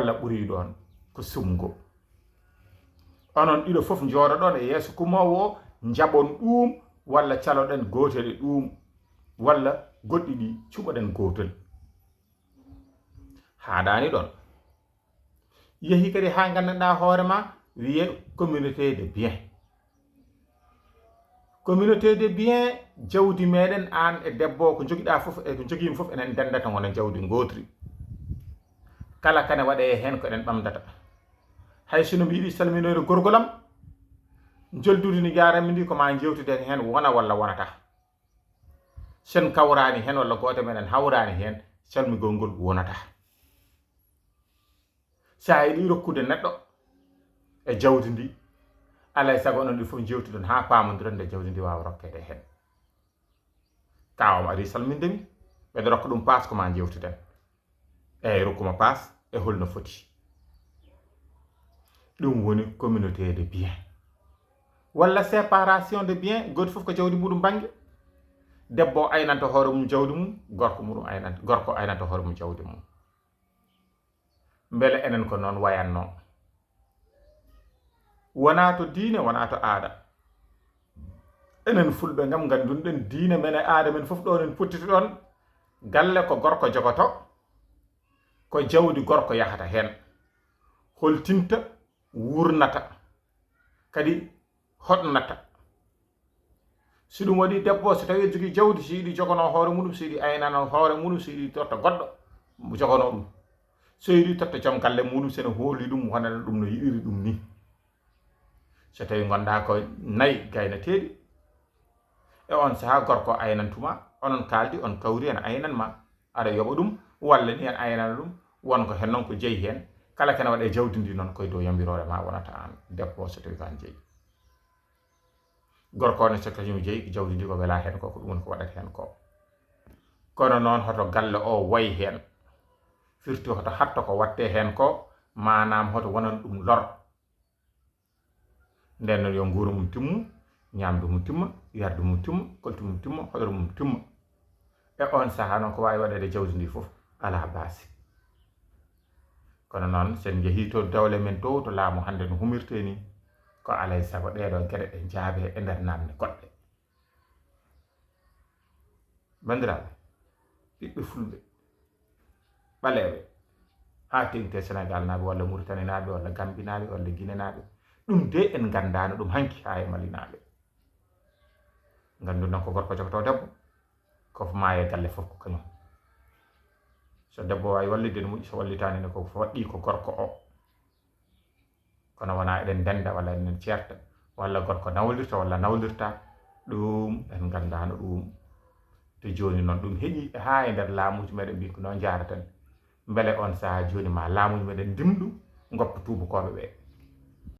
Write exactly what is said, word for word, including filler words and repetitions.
Alla ɓuri ɗon ko sumgo. Onon ɗiɗo fof njooɗoɗon e yeeso kumoowo o, njaɓon ɗuum, walla caloɗen gootel e ɗuum, walla goɗɗi ɗi cuɓoɗen gootel. Haaɗaani ɗon. Yehi kadi haa nganndanɗaa hoore ma, wiyee communauté de bien. Communauté de bien, jawdi meɗen, aan e debbo, ko njogiɗaa fof e ko njogimi fof, enen ndendata ngona jawdi ngootri. Kala kane waɗee heen ko eɗen ɓamdata. Hay sino mi yiɗi salminoyde gorgol am, njolduudi ndi njaaranmi ndi, ko ma njeewtiden heen, wona walla wonata. Sen kawraani heen walla gooto meɗen hawraani heen, calmigol ngol wonata. So a yiɗi rokkude neɗɗo e jawdi ndi, alay sago onon ɗi fof njeewtidon haa paamondiron nde jawdi ndi waawa rokkeede heen. Taawam ari salminde mi, mbeɗa rokka ɗum paas ko ma njeewtiden. Eey, rokkuma paas e holno foti. Ɗum woni communauté de bien. Walla séparation de bien, gooto fof ko jawdi muɗum bannge. Debbo o aynanta hoore mum jawdi mum, gorko muɗum aynanta, gorko aynanta hoore mum jawdi mum. Mbele enen ko noon wayatno? Wonaa to diine, wonaa to aada. Enen fulɓe ngam nganndunɗen diine men e aada men fof ɗo en pottiti ɗon. Galle ko gorko jogoto, ko jawdi gorko yahata heen. Holtinta, wurnata, kadi hoɗnata. Si ɗum waɗi debbo, so tawi ene jogii jawdi, so yiɗi jogono hoore muɗum, so yiɗi aynano hoore muɗum, so yiɗi totta goɗɗo, jogono ɗum. So yiɗi totta joom galle muɗum, so ene hooli ɗum, wonana ɗum no yiɗiri ɗum ni. So tawi ngonɗaa ko nayi gaynateeɗi, e on sahaa gorko aynantuma, onon kaaldi, on kawri ene aynanma, aɗa yoɓa ɗum, walla ni ene aynana ɗum, won ko heen noon ko jeyi heen. Kala kene waɗa e jawdi ndi noon, koye dow yamiroore ma wonata aan debbo, so tawi ko aan jeyi. Gorko ne so kañum jeyi jawdi ndi, ko wela heen ko, ko ɗum woni ko waɗata heen ko. Kono noon hoto galle o woy heen. Firti hoto hatto ko watte heen ko, maanaam hoto wonan ɗum lor. Nden noon yo nguuru mum timmu, ñaamdu mum timma, yardu mum timma, koltu mum timma, hoɗoro mum timma. E on sahaa noon ko waawi waɗeede jawdi ndi fof alaa baasi. Kono noon, so en njehii to dowle men to, to laamu hannde no humirtee nii, ko alaa e sago ɗee ɗoo geɗe ɗe njaabee e nder naamne goɗɗe. Banndiraaɓe, ɓiɓɓe fulɓe, ɓaleeɓe, haa teeŋti e Senegaal naaɓe, walla Muritani naaɓe, walla Gambi naaɓe, walla Gine naaɓe, ɗum de en nganndaano ɗum hanki haa e Mali naaɓe. Nganndu noon ko gorko jogotoo debbo, ko maaye galle fof ko kañum. So debbo waawi wallitde no moƴƴi, so wallitaani ne, ko waɗɗii ko gorko o. Kono wonaa eɗen ndennda walla eɗen ceerta, walla gorko nawlirta walla nawlirta, ɗum en nganndaano ɗum. Te jooni noon ɗum heƴii haa e nder laamuuji meɗen mbiyi ko noon njaaraten. Mbele on sahaa jooni ma laamuuji meɗen ndimɗu ngoppa tuubakooɓe ɓe.